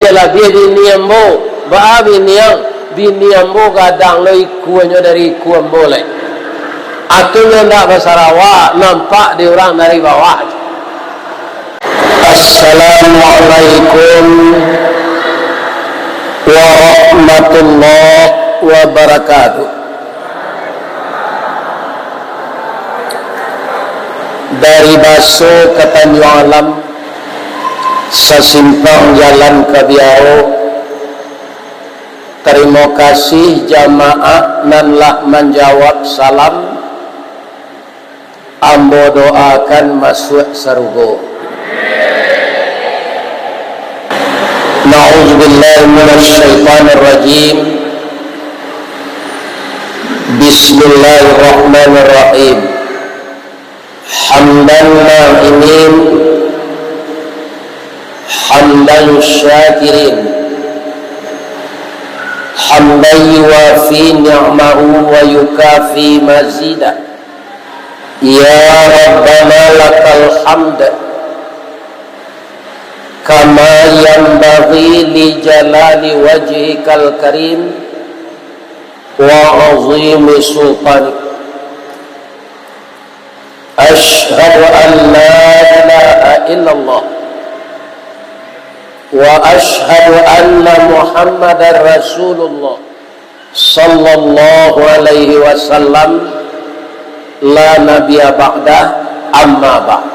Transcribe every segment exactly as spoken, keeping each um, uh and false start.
Labiah bini ambo, baa bini ang, bini ambo gadang lo ikuanyo dari iku ambo lai. Atunyo ndak basarawak, nampak di urang dari bawah. Assalamualaikum warahmatullahi wabarakatuh. Dari Baso ka Tanjuang Alam, sasimpang jalan ka Biaro. Tarimo kasih jamaah nan lah manjawab salam. Ambo doakan masuak sarugo. Na'udzubillahi minasyaitonirrajim. Bismillahirrahmanirrahim. Hamdan na'imin, hamdan syakirin, hamdan yuwafi ni'mahu wa yukafi mazidah. Ya Rabbana lakal hamd, kama yanbaghi li jalali wajhikal karim wa azimi sultanik. Asyhadu an la ilaha illallah, wa asyhadu anna Muhammadar Rasulullah, sallallahu alaihi wasallam, la nabiyya ba'dah, amma ba'd.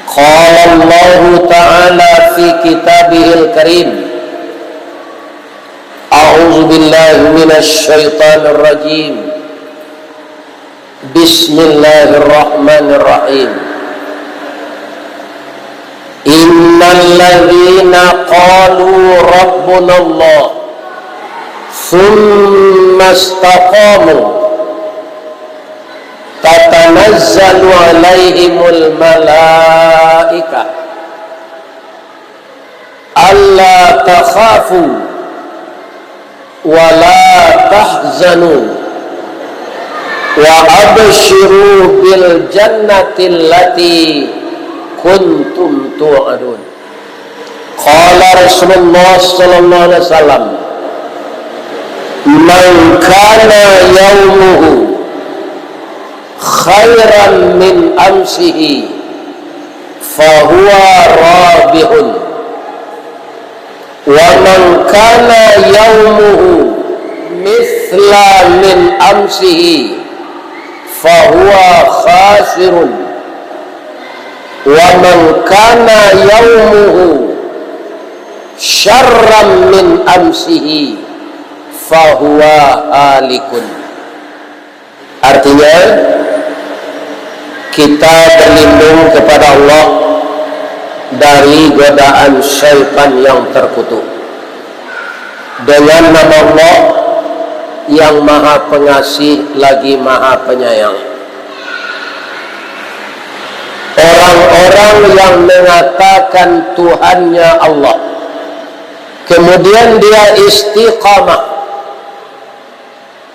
Qala Allahu ta'ala fi kitabihil karim, a'udzu billahi minasy syaithanir rajim. Bismillahirrahmanirrahim. Innal ladzina qalu rabbunallah, tsumma istaqamu, tatanazzalu alaihimul malaikah, alla takhafu wa la tahzanu, wa absyiru bil jannati allati kuntum tu'adun. Qala Rasulullah sallallahu alaihi wasallam, "Man kana yaumuhu khairan min amsihi, fahuwa rabihun. Wa man kana yaumuhu mithla min amsihi, fahuwa khasirun. Wa man kana yaumuhu syarran min amsihi, fahuwa halikun." Artinya, kita berlindung kepada Allah dari godaan syaitan yang terkutuk. Dengan nama Allah yang Maha Pengasih lagi Maha Penyayang. Orang-orang yang mengatakan Tuhannya Allah, kemudian dia istiqamah,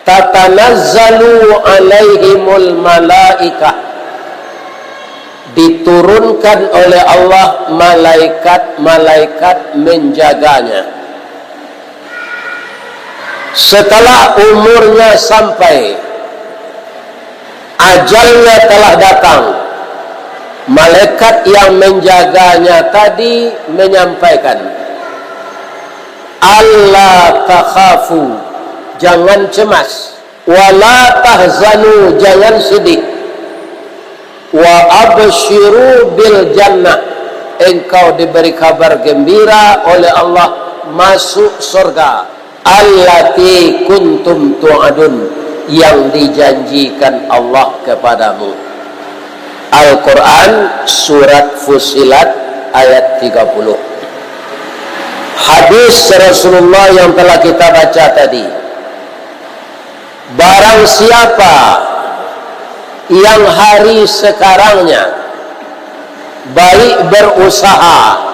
tatanazzalu alaihimul malaikah, diturunkan oleh Allah malaikat-malaikat menjaganya. Setelah umurnya sampai, ajalnya telah datang, malaikat yang menjaganya tadi menyampaikan, "Alla takhafu, jangan cemas. Wala tahzanu, jangan sedih. Wa absyiru bil jannah, engkau diberi kabar gembira oleh Allah masuk surga. Allati kuntum tu'adun, yang dijanjikan Allah kepadamu." Al-Quran, surat Fussilat, ayat tiga puluh. Hadis Rasulullah yang telah kita baca tadi, barang siapa yang hari sekarangnya baik berusaha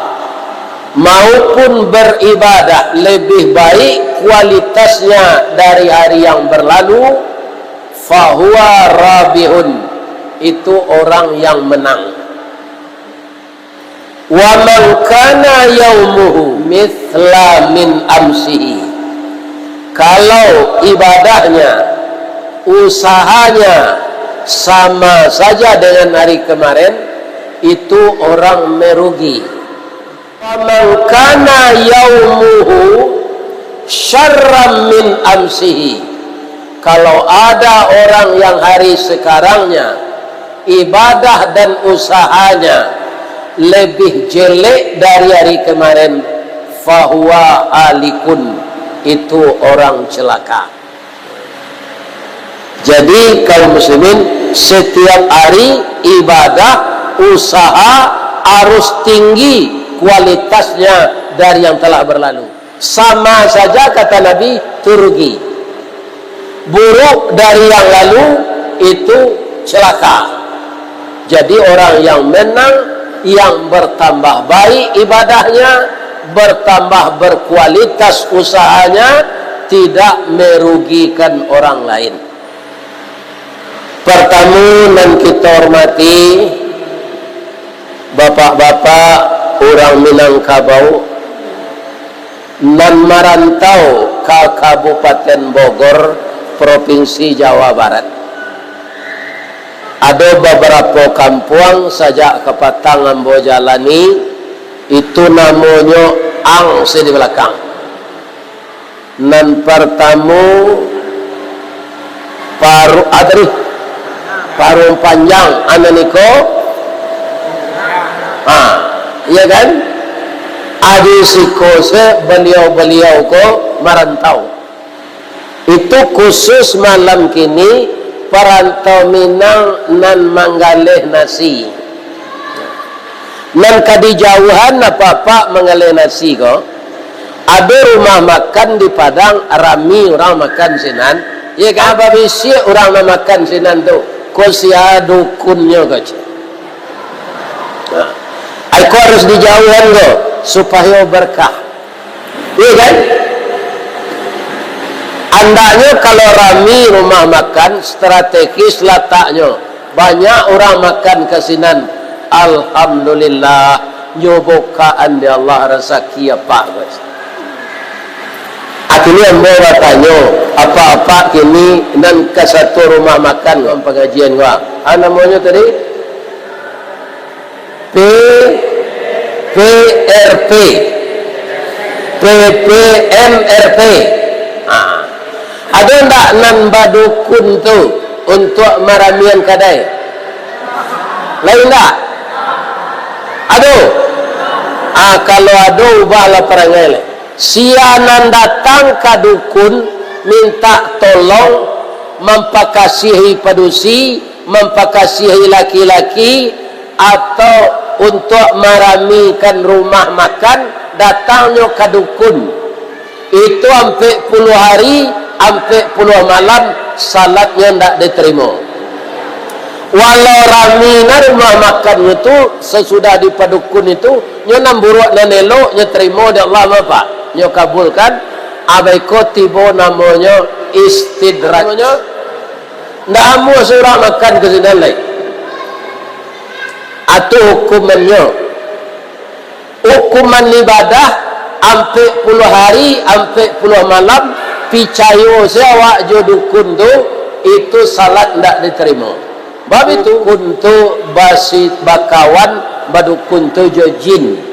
maupun beribadah lebih baik kualitasnya dari hari yang berlalu, fahuwa rabihun, itu orang yang menang. Wa man kana yaumuhu mithla min amsihi. Kalau ibadahnya, usahanya sama saja dengan hari kemarin, itu orang merugi. Wa man kana yaumuhu syarran min amsihi. Kalau ada orang yang hari sekarangnya ibadah dan usahanya lebih jelek dari hari kemarin, fahuwa halikun, itu orang celaka. Jadi, kaum muslimin, setiap hari ibadah, usaha harus tinggi kualitasnya dari yang telah berlalu. Sama saja, kata Nabi, tu rugi. Buruk dari yang lalu, itu celaka. Jadi, orang yang menang, yang bertambah baik ibadahnya, bertambah berkualitas usahanya, tidak merugikan orang lain. Pertama, nan kita hormati, bapak-bapak urang Minangkabau nan marantau ka Kabupaten Bogor, Provinsi Jawa Barat. Ado babarapo kampuang sajak kapatang ambo jalani, itu namonyo ang se di balakang. Nan partamo, paru-, apa tadi? Parung Panjang, anu niko. Ha, iya kan? Ado siko se baliau-baliau ko marantau. Itu khusus malam kini, parantau Minang nan manggaleh nasi. Nan ka di jauahan apak-apak manggaleh nasi ko, ado rumah makan di Padang, rami urang makan sinan. Iyo kan, babisiak urang nan makan sinan tu, ko sia dukunnyo ko, cek. Nah, ai ko harus di jauahan ko, supayo berkah. Iyo kan? Andaknyo kalau rami rumah makan, strategis lataknyo. Banyak urang makan ka sinan. Alhamdulillah, nyo bukaan dek Allah rasaki apak, guys. Kini ambo batanyo, apak-apak kini nan ka satu rumah makan, ruang pangajian ko. Ah, namonyo tadi? P P R P, P P M R P. Ah. Ado ndak nan badukun tu untuak maramian kadai? Lain ndak? Ado? Ah, kalau ado, ubahlah parangai lai. Sia nan datang ka dukun mintak tolong mampakasiahi padusi, mampakasiahi laki-laki, atau untuak maramikan rumah makan, datangnyo ka dukun. Itu ampek puluah hari, ampek puluah malam, salatnyo ndak ditarimo. Walau rami na rumah makannyo tu, sasudah di padukun itu, nyo nan buruak nan elok, nyo tarimo dek Allah, Bapak. Nyo kabulkan, abih ko tibo namonyo istidraj. Ndak amuah surang makan ka sinan lai. Atu hukumannyo. Hukuman ibadah, ampek puluah hari, ampek puluah malam, picayo se awak jo dukun tu, itu salat ndak ditarimo. Bab itu, dukun tu basi-, bakawan badukun tu jo jin.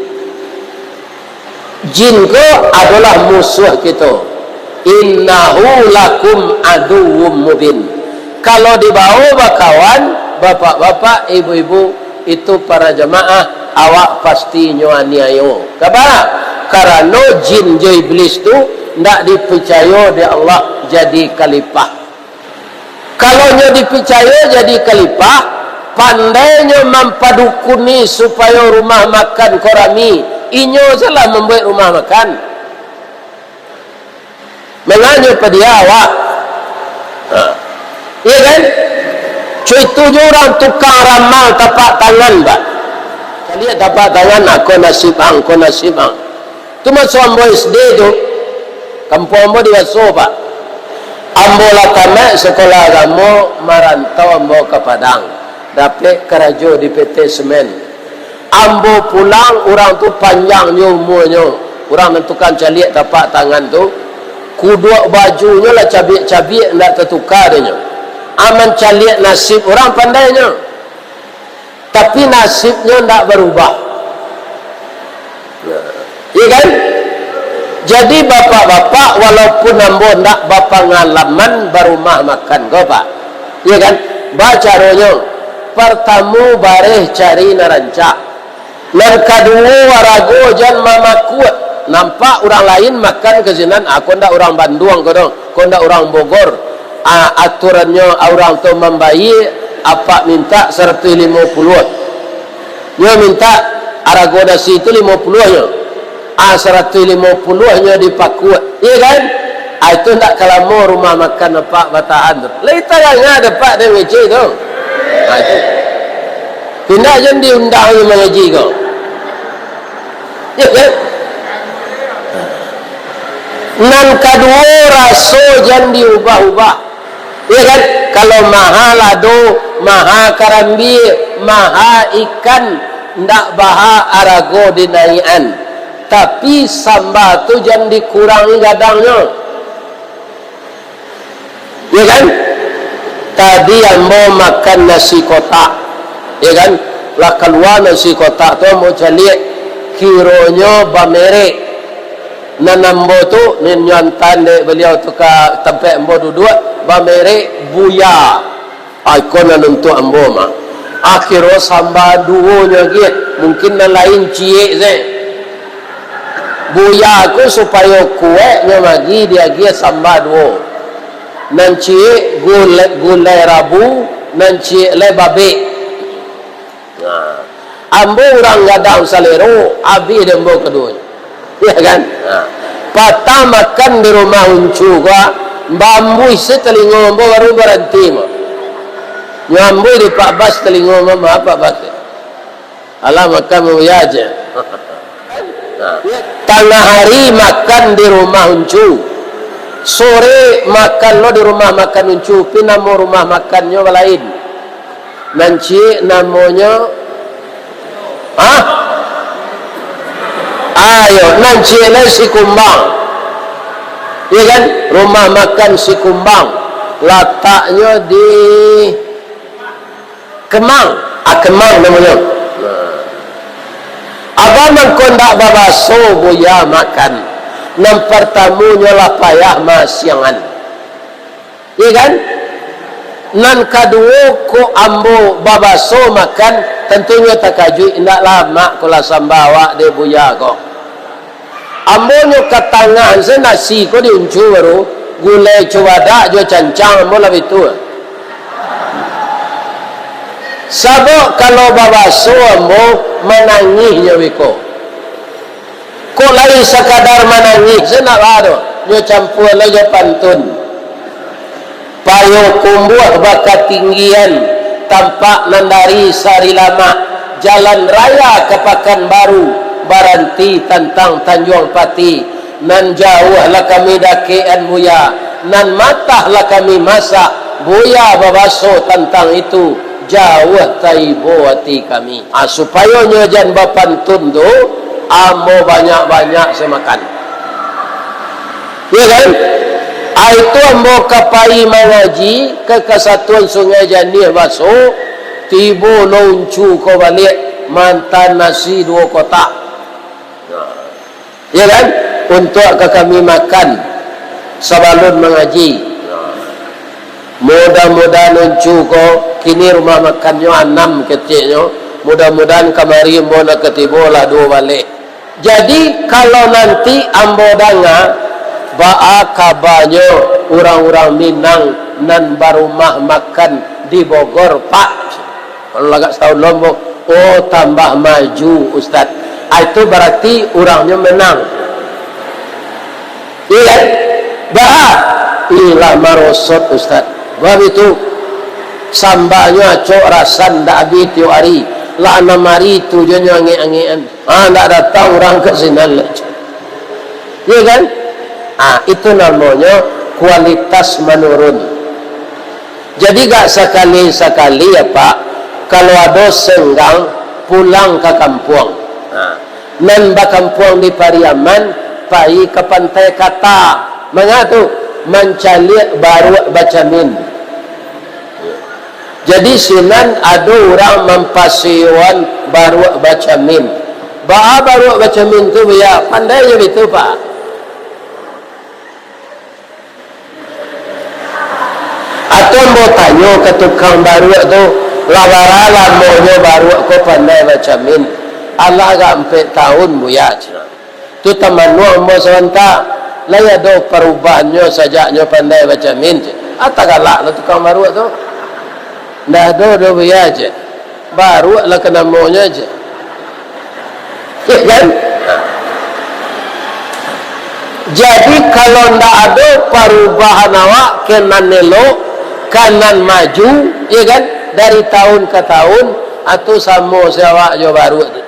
Jin ko adolah musuah kito. Innahu lakum aduwwum mubin. Kalau dibawo bakawan, bapak-bapak, ibu-ibu, itu para jamaah, awak pasti nyo aniayo. Kaba? Karano jin jo iblis tu ndak dipicayo dek Allah jadi khalifah. Kalau nyo dipicayo jadi khalifah, pandainyo mampadukuni supayo rumah makan ko rami, inyo salah mambuek rumah makan. Manganyo padiah awak. Ha. Iya kan? Cuitu jo urang tukang ramal tapak tangan, Pak. Kalian tapak tangan, ah, ko nasib ang, ko nasib ang. Tu maso ambo S D tu, kampuang ambo di Baso, Pak. Ambo lah tamaik sekolah agamo, marantau ambo ka Padang. Dapek karajo di P T Semen. Ambo pulang, urang tu panjang nyo umuanyo. Urang nan tukang caliak tapak tangan tu, kuduak bajunyo lah cabiak-cabiak, ndak tatuka dek nyo. Aman caliak nasib urang pandai nyo. Tapi nasibnyo ndak barubah. Iya kan? Jadi bapak-bapak, walaupun ambo ndak bapangalaman barumah makan ko, Pak. Iya kan? Bacaronyo, partamo bareh cari nan rancak. Nan kaduo, arago jan mamakuak. Nampak urang lain makan ka sinan, ah, ko ndak urang Banduang ko doh, ko ndak urang Bogor. Ah, aturannyo urang tu mambayia, apak mintak saratuih limo puluah. Nyo mintak arago nasi tu limo puluah nyo. Ah, saratuih limo puluah nyo dipakuak. Iya kan? Ah, itu ndak ka lamo rumah makan apak batahan tu. Lai tarang ado apak dek mangecek tu. Ah, itu. Pindah jan diundang nyo mangaji ko. Iya kan? Nan kaduo, raso jan diubah-ubah. Iya kan? Kalau maha lado, maha karambia, maha ikan, ndak baa arago dinaiakan. Tapi samba tu jan dikurangi gadangnyo. Ya kan? Tadi ambo makan nasi kotak, ya kan? Lah kalua nasi kotak tu, ambo caliak, kironyo bamerek. Nan ambo tu, nan nyo antaan dek baliau tu ka tampek ambo duduak, bamerek Buya. Ai, ko nan untuak ambo mah. Akhirnyo samba duo nyo agiah, mungkin nan lain ciek se. Buya ko supayo kuek nyo magi diagiah samba duo. Nan ciek gulai, gulai rabu, nan ciek lai babek. Nah, ambo urang gadang salero, abih dek ambo kaduonyo. Ya kan? Nah, patah makan di rumah Uncu ko, bambuih se talingo ambo baru baranti mah. Nyambuih di Pak Bas talingo ambo, Pak Bas. Alah, makan Buya aja. Nah, tangah hari makan di rumah Uncu. Sore makan lo di rumah makan Uncu, pi namo rumah makannyo balain. Nan ciek namonyo, hah? Ayo, nan ciek lai Sikumbang. Iya kan? Rumah makan Sikumbang. Lataknyo di Kemang, ah, Kemang namonyo. Nah. Abah mangko ndak babaso Buya makan. Nan partamonyo lah payah masiangan. Iya kan? Nan kaduo, kok ambo babaso makan, tantunyo takajuik, indak lamak ko lah samba awak dek Buya ko. Ambo nyo ka tangah se nasi ko di Uncu baru, gulai cubadak jo cancang ambo lah bitu. Sabab kalau babaso ambo manangih nyo biko. Kok lai sakadar manangih se ndak baa doh, nyo campua lo jo pantun. Payokumbuah bakatinggian, tampak nan dari Sarilamak, jalan raya ka Pakanbaru, baranti tantang Tanjuang Pati. Nan jauah lah kami dakekan Buya, nan matah lah kami masak, Buya babaso tantang itu, jauah taibo ati kami. Ah, supayo nyo jan bapantun tu, ambo banyak-banyak se makan. Ya kan? Ah, itu ambo ka pai mangaji ka Kasatuan Sungai Janiah Baso, tibo lo Uncu ko baliak, mantaan nasi duo kotak. Nah. Ya kan? Untuak ka kami makan sabalun mangaji. Mudah-mudahan Uncu ko, kini rumah makannyo anam keteknyo, mudah-mudahan kamari ambo nak katibo lah duo baleh. Jadi, kalau nanti ambo danga, baa kabanyo urang-urang Minang nan barumah makan di Bogor, Pak? Kalau lagak satahun lombok, oh, tambah maju, Ustaz. Ah, itu barati urangnyo menang. Iya kan? Bah, ilah marosot, Ustaz. Bah, itu sambanyo acok rasan ndak abih tiok ari. Lah anam ari tu jo nyo angek-angekan. Ah, ndak datang urang ka sinan lai. Iya kan? Ah, itu namonyo kualitas manurun. Jadi, gak sakali-sakali, ya, Pak, kalau ado senggang, Pulang ka kampuang. Ha. Nan bakampuang di Pariaman, pai ka Pantai Kata. Manga tu? Mancaliak baruak bacamin. Jadi, sinan ado urang mampasewoan baruak bacamin. Baa baruak bacamin tu, Buya? Pandai jo bitu, Pak? Atau ambo tanyo ka tukang baruak tu, lah bara lamonyo baruak ko pandai bacamin? Alah agak ampek taun, Buya, cek. Tu tamanuang ambo sabanta, lai ado parubahannyo sajaknyo pandai bacamin, cek. Ah, tagalak lah tukang baruak tu. Ndak ado doh, Buya, cek. Baruak lah ka namonyo, cek. Ya kan? Jadi, kalau ndak ado parubahan awak ka nan elok, ka nan maju, ya kan? Dari taun ka taun, atau samo se awak jo baruak tu.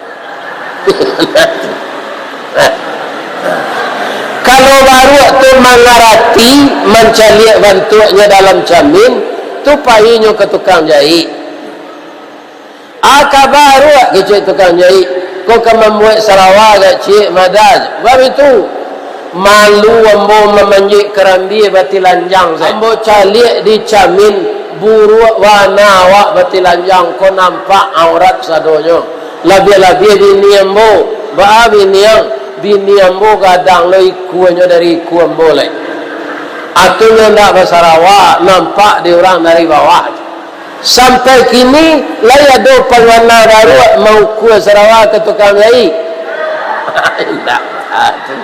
Kalau baruak tu mangarati, mancaliak bantuaknyo dalam camin, tu painyo ka tukang jaik. Ah, ka baruak, kecek tukang jaik. Ko ka mambuek sarawa agak ciek, madah. Bab itu, malu ambo mamanjik karambia batilanjang sajo. Ambo caliak di camin, buruak wana awak batilanjang, ko nampak aurat sadonyo. Labiah-labiah bini ambo. Baa bini ang? Bini ambo gadang lo ikuanyo dari ikua ambo lai. Atunyo ndak basarawa, nampak di urang dari bawah. Sampai kini, lai ado pangana baruak maukua sarawa ka tukang jaik? Indak ado.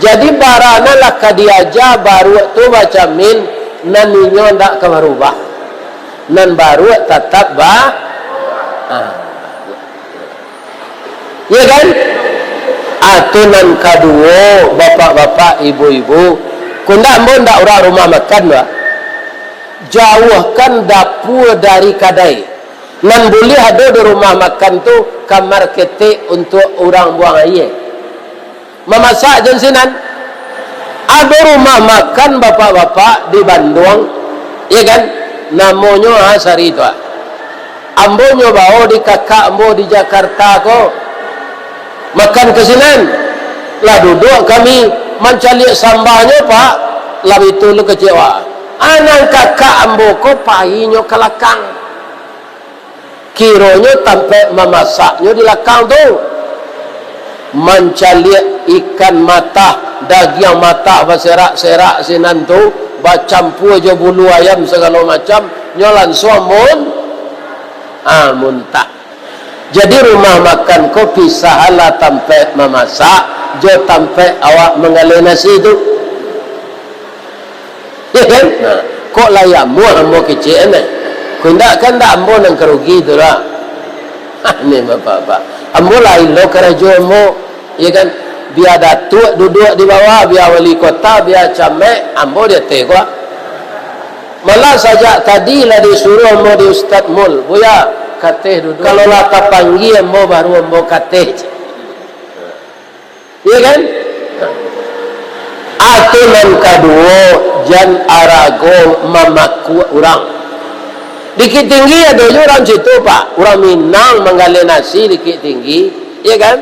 Jadi, barana lah ka diaja baruak tu bacamin, nan inyo ndak ka barubah. Nan baruak tatap ba-, ah. Ya kan? Atau nan kaduo, bapak-bapak, ibu-ibu, kundak ambo ndak urang rumah makan, Pak. Jauahkan dapua dari kadai. Nan buliah ado di rumah makan tu, kamar ketek untuak urang buang aia. Mamasak jan sinan. Ado rumah makan bapak-bapak di Banduang, ya kan? Namonyo, ah, Sari tu, ah. Ambo nyo bao di kakak ambo di Jakarta ko. Makan ka sinan. Lah duduak kami mancaliak sambanyo, Pak. Lah bitu lu kecewa. Anan kakak ambo ko painyo ka lakang. Kironyo tampek mamasaknyo di lakang tu. Mancaliak ikan matah, dagiang matah baserak-serak sinan tu, bacampua jo bulu ayam sagalo macam, nyo lansuang mun-, ah, muntah. Jadi, rumah makan ko pisahanlah tampek mamasak jo tampek awak manggaleh nasi tu. Ya kan? Nah, kok lai amuah ambo kecek, eh? Kok indak, kan indak ambo nan ka rugi tu lah. Ni bapak-bapak. Ambo lain lo karajo ambo, ya kan? Bia datuak duduak di bawah, bia wali kota, bia camek, ambo di ateh ko. Malah sajak tadi lah disuruah ambo di Ustaz Mul, "Buya, kateh duduak." Kalau lah tapanggia ambo, baru ambo kateh. Iya kan? Atau nan kaduo, jan arago mamakuak urang. Bukittinggi ado juo urang situ, Pak. Urang Minang manggaleh nasi Bukittinggi, iya kan?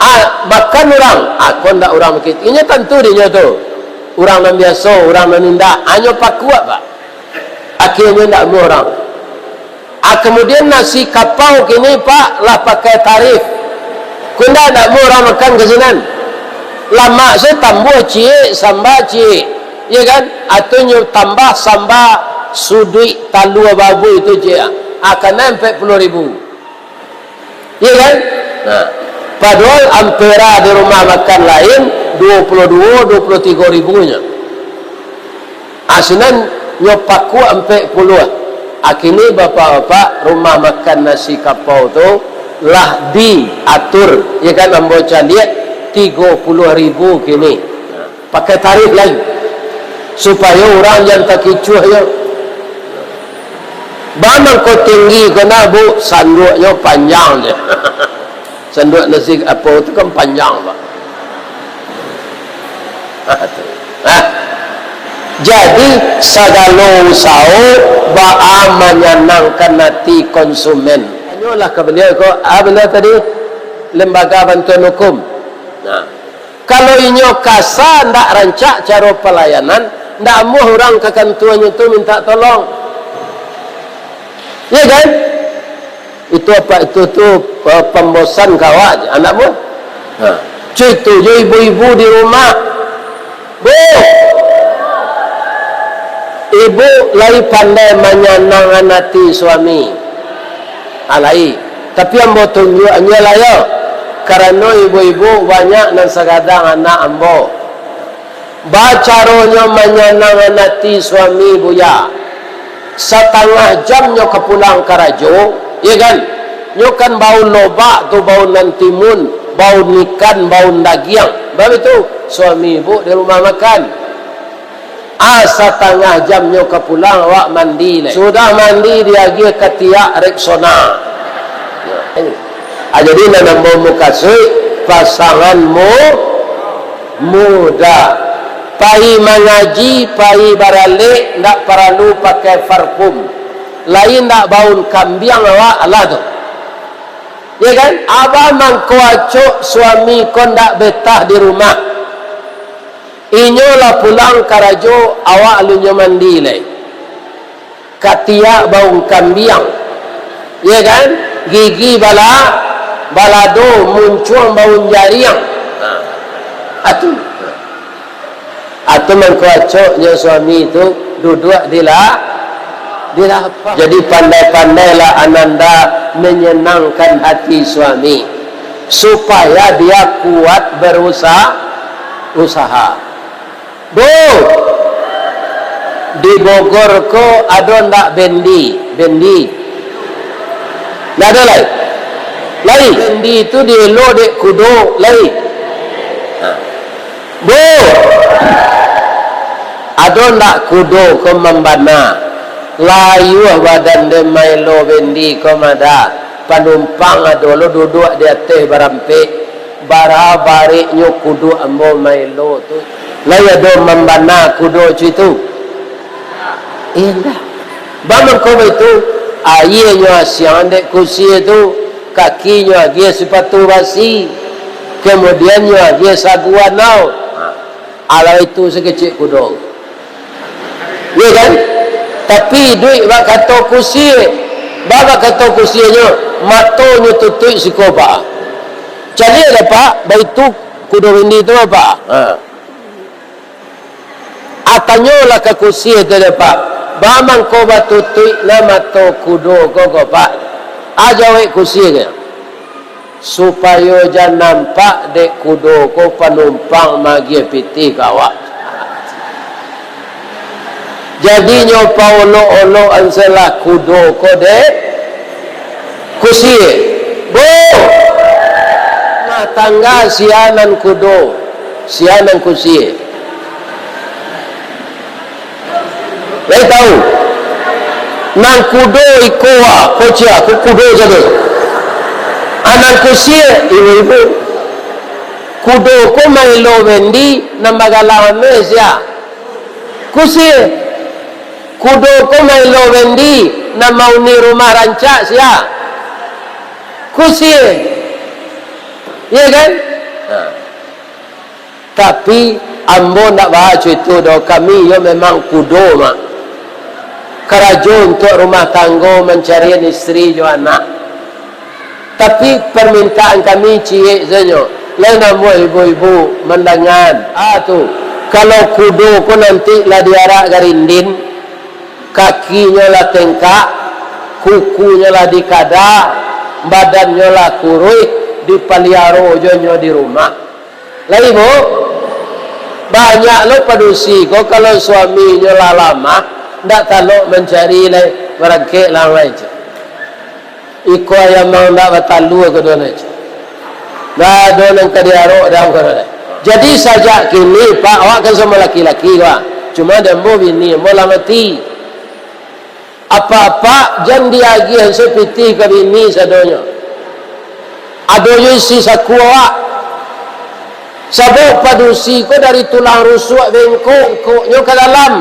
Ah, makan urang, ah, ko ndak urang Bukittinggi. Inyo tantu dinyo tu. Urang nan biaso, urang nan indak, hanyo pakuak, Pak. Akhianyo ndak amuah urang. Ah, kamudian nasi kapau kini, Pak, lah pakai tarif. Ko ndak, ndak amuah urang makan ka sinan. Lamak se tambuah ciek, samba ciek. Iya kan? Atau nyo tambah samba suduik talua babuih tu ciek. Ah, kanai ampek puluah ribu. Iya kan? Nah, padohal ampera di rumah makan lain, duo puluah duo, duo puluah tigo ribunyo. Ah, sinan nyo pakuak ampek puluah. Ah, kini bapak-bapak, rumah makan nasi kapau tu lah diatur, iya kan, ambo caliak tigo puluah ribu kini. Pakai tarif lai, supayo urang jan takicuah juo. Baa mangko tinggi ko nah, Bu? Sanduaknyo panjang se. Sanduak nasi apo tu kan panjang, Pak. Nah, tu. Nah. Jadi, sagalo usaho baa manyanangkan ati konsumen. Tanyolah ka baliau ko, ah, baliau tadi, Lembaga Bantuan Hukum. Nah, kalau inyo kasa, ndak rancak caro palayanan, ndak amuah urang ka kantuanyo tu minta tolong. Ya kan? Itu apa itu tu, eh, pambosan ka awak, anak buah. Ha. Cuitu jo ibu-ibu di rumah. Bu, ibu lai pandai manyanangkan ati suami. Ah, lai. Tapi ambo tunjuak inyo lah yo. Karano ibu-ibu banyak nan sagadang anak ambo. Bacaronyo manyanangkan ati suami, Buya. Satangah jam nyo ka pulang karajo, ya kan? Nyo kan baun lobak tu, baun nan timun, baun ikan, baun dagiang. Baitu, suami ibu di rumah makan. Ah, satangah jam nyo ka pulang, awak mandi lai. Sudah mandi, diagiah katiak Rexona. Ah, jadi nan ambo mukasuik, pasangan mu-, muda. Pai mangaji, pai baralek, ndak paralu pakai parfum. Lai ndak baun kambiang awak, alah tu. Ya kan? Abah mangko acok suami ko ndak betah di rumah. Inyo lah pulang karajo, awak alun nyo mandi lai. Katiak baun kambiang. Ya kan? Gigi bala-, balado, muncuang baun jariang. Nah, atu. Atu mangko acoknyo suami tu duduak di la-, di lapang. Jadi pandai-pandailah ananda menyenangkan hati suami, supaya dia kuat berusaha, usaha. Bu, di Bogor ko ado ndak bendi? Bendi. Ndak ado lai? Lai. Bendi tu dielo dek kudo, lai. Ha. Bu, ado ndak kudo ko mambana? Layuah badan den maelo bendi ko mada. Panumpang ado lo duduak di ateh barampek. Bara bareknyo kudo ambo maelo tu. Lai ado mambana kudo cuitu? Indak. Bamangko baitu, aianyo asiang dek kusie tu, kakinyo agiah sipatu basi, kamudiannyo agiah saguan nau. Alah itu sakecek kudo. Ya kan? Tapi iduik bak kato kusie. Bak, bak kato kusienyo, matonyo tutuik siko, Pak. Caliak dek Pak, baitu kudo bendi tu, Pak. Ha. Atanyolah ka kusie tu dek Pak. Bamangko batutuik na mato kudo ko, ko, Pak? Ajawek kusie ko. Supayo jan nampak dek kudo ko panumpang magiah pitih ka awak. Jadi nyo paolok-olok anselah kudo ko dek kusie. Bu! Rumah tangga sia nan kudo, sia nan kusie. Lai tahu? Nan kudo iko wa, ko cia, ku-, kudo sajo. Anan kusie, ibu-ibu. Kudo ko maelo bendi, nan bagalang ameh sia? Kusie. Kudo ko maelo bendi, nan mauni rumah rancak sia? Kusie. Iya kan? Nah. Tapi, ambo ndak baco itu doh, kami yo memang kudo, Mak. Karajo untuak rumah tanggo, mancarian istri jo anak. Tapi, parmintaan kami ciek sajo. Lain ambo ibu-ibu mandangan. Ah, tu. Kalau kudo ko nanti lah diarak garindin, kakinyo lah tengkak, kukunyo lah dikada, badannyo lah kuruih, dipaliaro jo nyo di rumah. Lai, Bu? Banyak lo padusi ko, kalau suaminyo lah lamah, ndak talok mancari lai, barangkek lah lai, cek. Iko ayam nan ndak batalua ko do lai, cek. Ndak ado nan ka diarok dek ang ko do lai. Jadi, sajak kini, Pak, awak kan samo laki-laki, Pak. Cuma dek ambo bini ambo lah mati. Apak-apak, jan diagiah se pitih ka bini sadonyo. Ado jo isi saku awak. Sabab padusi ko dari tulang rusuak bengkok-bengkoknyo ka dalam.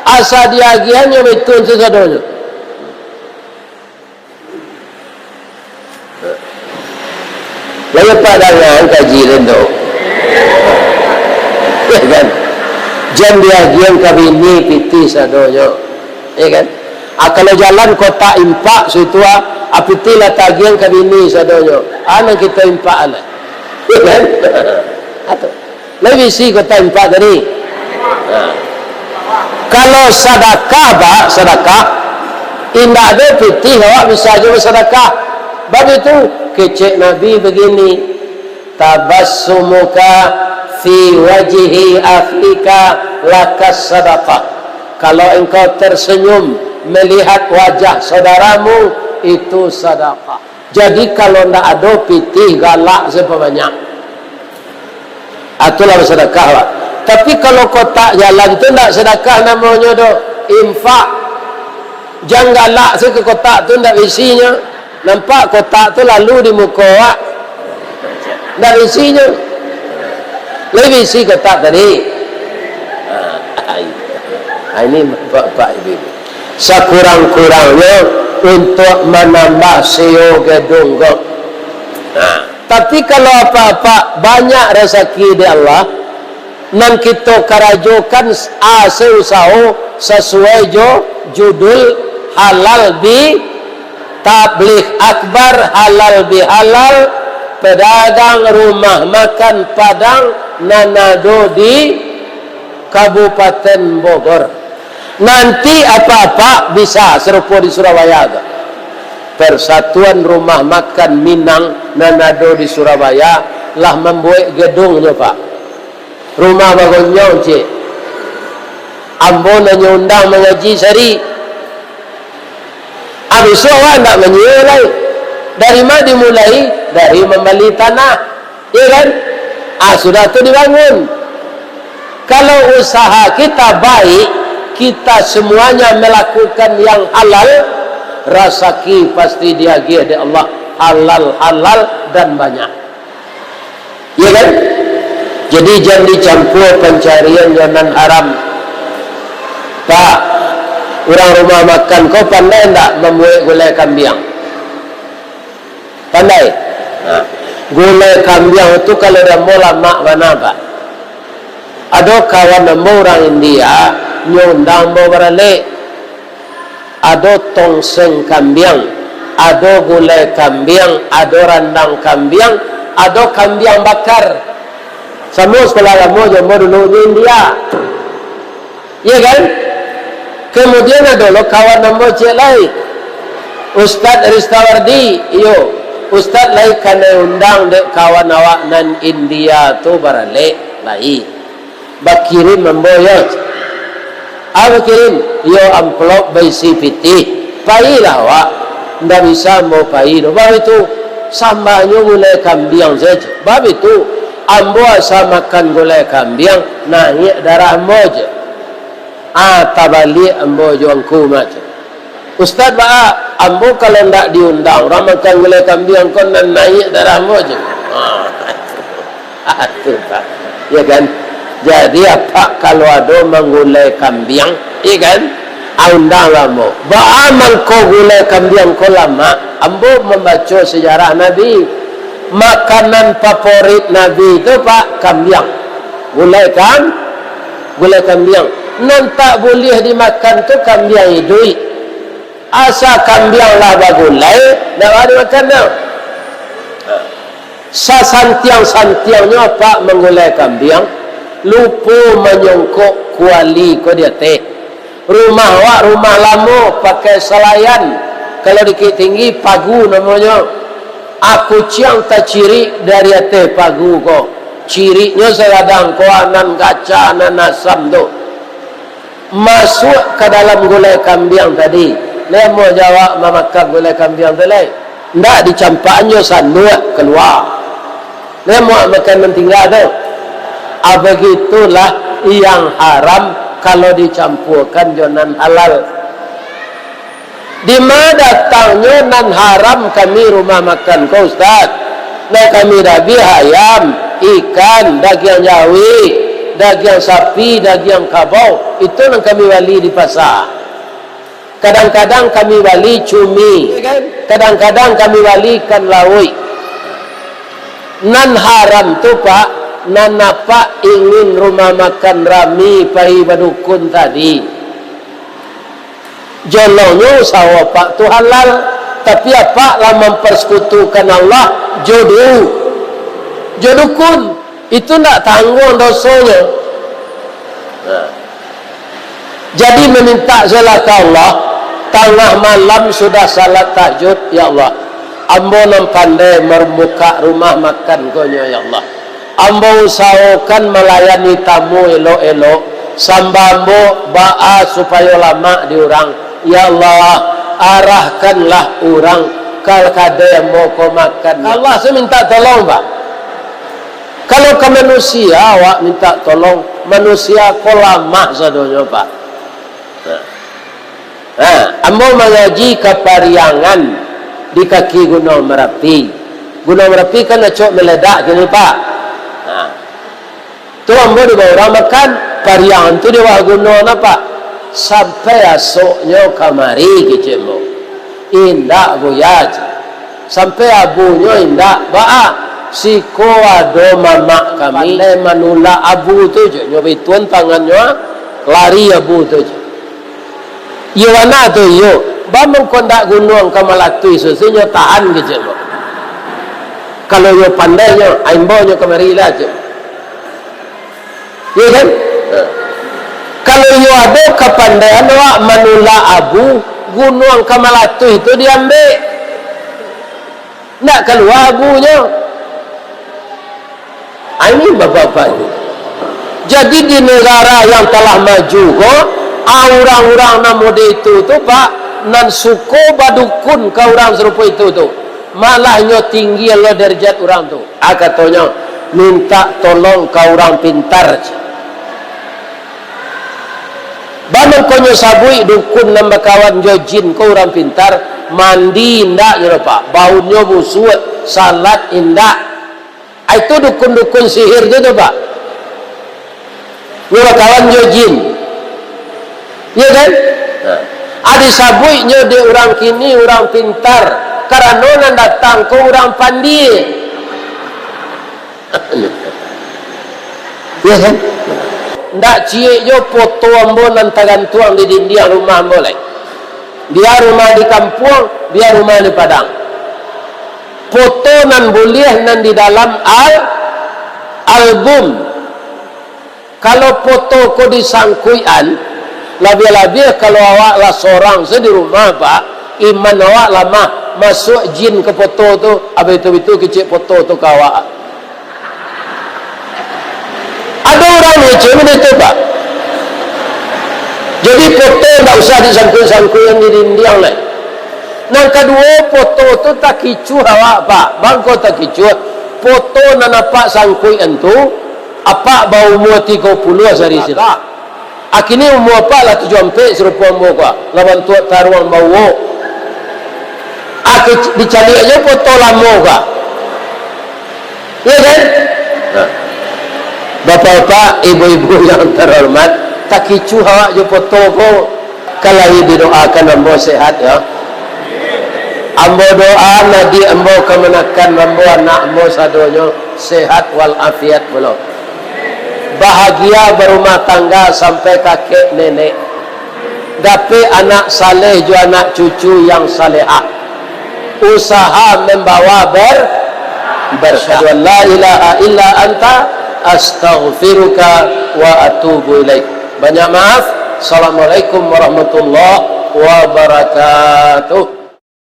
Asa diagiahan nyo baitu se sadonyo. Lai apak danga kaji den tu? Ya kan? Jan diagiahan ka bini pitih sadonyo. Ya kan? Ah, kalau jalan kotak impak situ, ah, ah, pitih lah tagiahan ka bini sadonyo. Ah, nan kito impak lah. Ya kan? Atu. Lai bisi kotak impak tadi. Nah. Kalau sadakah, ba, sadakah, indak ado pitih, awak bisa juo basadakah. Bab itu, kecek Nabi bagini, "Tabassumuka fi wajhi akhika lakas sadakah." Kalau engkau tersenyum melihat wajah saudaramu, itu sadakah. Jadi, kalau ndak ado pitih, galak se pabanyak. Ah, tu lah basadakah, Pak. Tapi, kalau kotak jalan tu ndak sadakah namonyo doh, infak. Jan galak se ka kotak tu, ndak isinyo. Nampak kotak tu lalu di muko awak. Ndak isinyo. Lai bisi kotak tadi. Ah, ai. Ah, ini bapak-bapak ibu-ibu. Sakurang-kurangnyo untuak manambah sio gedung ko. Nah, tapi kalau apak-apak banyak rasaki di Allah, nan kito karajokan ase usaho sasuai jo judul halal bi tabligh akbar, halal bi halal, pedagang rumah makan Padang nan ado di Kabupaten Bogor. Nanti apak-apak bisa sarupo di Surabaya tu. Persatuan Rumah Makan Minang nan ado di Surabaya lah mambuek gedungnyo, Pak. Rumah bagonyong, cik. Ambo nan nyo undang mangaji sari. Abih tu awak ndak manyia lai. Dari ma dimulai? Dari mambali tanah. Iya kan? Ah, sudah tu dibangun. Kalau usaha kita baik, kita semuanya melakukan yang halal, rasaki pasti diagiah dek Allah, halal-halal dan banyak. Iya kan? Jadi, jan dicampua pancarian jo nan haram. Pak, urang rumah makan ko pandai ndak mambuek gulai kambiang? Pandai? Nah, gulai kambiang tu kalau di ambo lamak bana, Pak. Ado kawan ambo urang India, nyo undang ambo baralek. Ado tongseng kambiang, ado gulai kambiang, ado randang kambiang, ado kambiang bakar. Samo sakolah lamo jo ambo dulu di India. Iya kan? Kemudian ado lo kawan ambo ciek lai, Ustaz Ristawardi, iyo, Ustaz lai kanai undang dek kawan awak nan India tu baralek, lai. Bakirim ambo yo. Ah, bakirim? Iyo, amplop baisi pitih. Pailah awak. Ndak bisa ambo pai doh. Bab itu, sambahnyo gulai kambiang sajo. Bab itu, ambo asa makan gulai kambiang, naiak darah ambo je. Ah, tabaliak ambo jo angku mak je. Ustaz, baa, ambo kalau ndak diundang, urang makan gulai kambiang ko nan naiak darah ambo je. Ah, tu, Pak. Ya kan? Jadi, apak kalau ado manggulai kambiang, ya kan? Ah, undanglah ambo. Baa mangko gulai kambiang ko lamak? Ambo mambaco sejarah Nabi. Makanan favorit Nabi tu, Pak, kambiang. Gulai kam-, gulai kambiang. Nan tak buliah dimakan tu kambiang iduik. Asa kambiang lah bagulai, ndak baa dimakan doh. Sasantiang-santiangnyo apak manggulai kambiang, lupo manyongkok kuali ko di ateh. Rumah awak rumah lamo, pakai salayan. Kalau di Bukittinggi, pagu namonyo. Ah, kuciang tacirik dari ateh pagu ko. Ciriknyo sagadang ko, nan kaca, nan asam tu. Masuak ka dalam gulai kambiang tadi. Lai amuah jo awak mamakan gulai kambiang tu lai? Ndak, dicampakan jo sanduak kalua. Lai amuah makan nan tingga tu? Ah, bagitulah yang haram kalau dicampuakan jo nan halal. Dima datangnyo nan haram kami rumah makan ko, Ustaz? Nan kami dabiah ayam, ikan, dagiang jawi, dagiang sapi, dagiang kabau. Itu nan kami bali di pasa. Kadang-kadang kami bali cumi, kadang-kadang kami bali ikan lauik. Nan haram tu, Pak, nan apak ingin rumah makan rami pai badukun tadi. Jolongnyo usaho apak tu halal, tapi apak lah mampersekutukan Allah jo du-, jo dukun. Itu ndak tangguang dosonyo. Nah. Jadi, mamintak sajolah ka Allah, tangah malam sudah salat tahajud, "Ya Allah, ambo nan pandai mambuka rumah makan ko nyo, ya Allah. Ambo usahokan malayani tamu elok-elok, sambah ambo baa supayo lamak di urang. Ya Allah, arahkanlah urang ka kadai ambo ko makan." Allah tu mintak tolong, Pak. Kalau ka manusia awak mintak tolong, manusia ko lamah sadonyo, Pak. Nah. Nah, ambo mangaji ka Pariangan di kaki Gunuang Marapi. Gunuang Marapi kan acok meledak kini, Pak. Nah. Tu ambo dibao urang makan, Pariangan tu di bawah gunuang, Pak. Sampai asoknyo kamari, kecek ambo. Indak, Buya, cek. Sampai abunyo indak, baa, siko ado mamak kami, pandai manulak abu tu, cek. Nyo baituan tangannyo, lari abu tu, cek. Iyo bana tu, iyo. Ba mangko ndak gunuang ka malatuih susu, nyo tahan, kecek ambo. Kalau iyo pandai nyo, a imbau nyo kamari lah, cek. Iyo kan? Nah. Kalau iyo ado kapandaian awak manulak abu, gunuang ka malatuih tu diambek. Ndak kalua abunyo. Ah, ini bapak-bapak ini. Jadi, di negara yang telah maju ko, ah, urang-urang nan model itu tu, Pak, nan suko badukun ka urang sarupo itu tu, malah nyo tinggi lo derajat urang tu. Ah, katonyo, mintak tolong ka urang pintar. Ba mangkonyo sabuik dukun nan bakawan jo jin ko urang pintar, mandi indak nyo, Pak, baunnyo busuak, salat indak. Ah, itu dukun-dukun sihir tu, tu, Pak. Nyo bakawan jo jin. Iyo kan? Nah. Ah, disabuiknyo dek urang kini urang pintar, karano nan datang ko urang pandie. Iyo kan? Ndak ciek jo poto ambo nan tagantuang di dindiang rumah ambo lai. Bia rumah di kampuang, bia rumah di Padang. Poto nan buliah nan di dalam al-, album. Kalau poto ko disangkuikan, labiah-labiah kalau awak lah sorang se di rumah, Pak, iman awak lamah, masuak jin ka poto tu, abih tu-abih tu kicik poto tu ka awak. Ado urang ngecek baitu, Pak. Jadi, poto ndak usah disangkuik-sangkuikan di dindiang lai. Nan kaduo, poto tu takicuah awak, Pak. Bangko takicuah. Poto nan apak sangkuikan tu, apak baumua tigo puluah sari siko. Akini umua apak lah tujuah ampek sarupo ambo ko, lah bantuak taruang bauwo. Aki-, dicaliak ajo poto lamo ko. Iyo kan? Nah. Bapak-bapak, ibu-ibu yang terhormat, takicuah awak jo poto ko. Kalahi didoakan ambo sehat, yo. Ambo doa, adiak ambo, kamanakan ambo, anak ambo sadonyo sehat walafiat pulo. Bahagia barumah tangga sampai kakek nenek. Dapek anak saleh jo anak cucu yang salehah. Usaha membawa ber-, berkah. Asyhadu an la ilaha illa anta, astaghfiruka wa atubu ilaik. Banyak maaf. Assalamualaikum warahmatullahi wabarakatuh.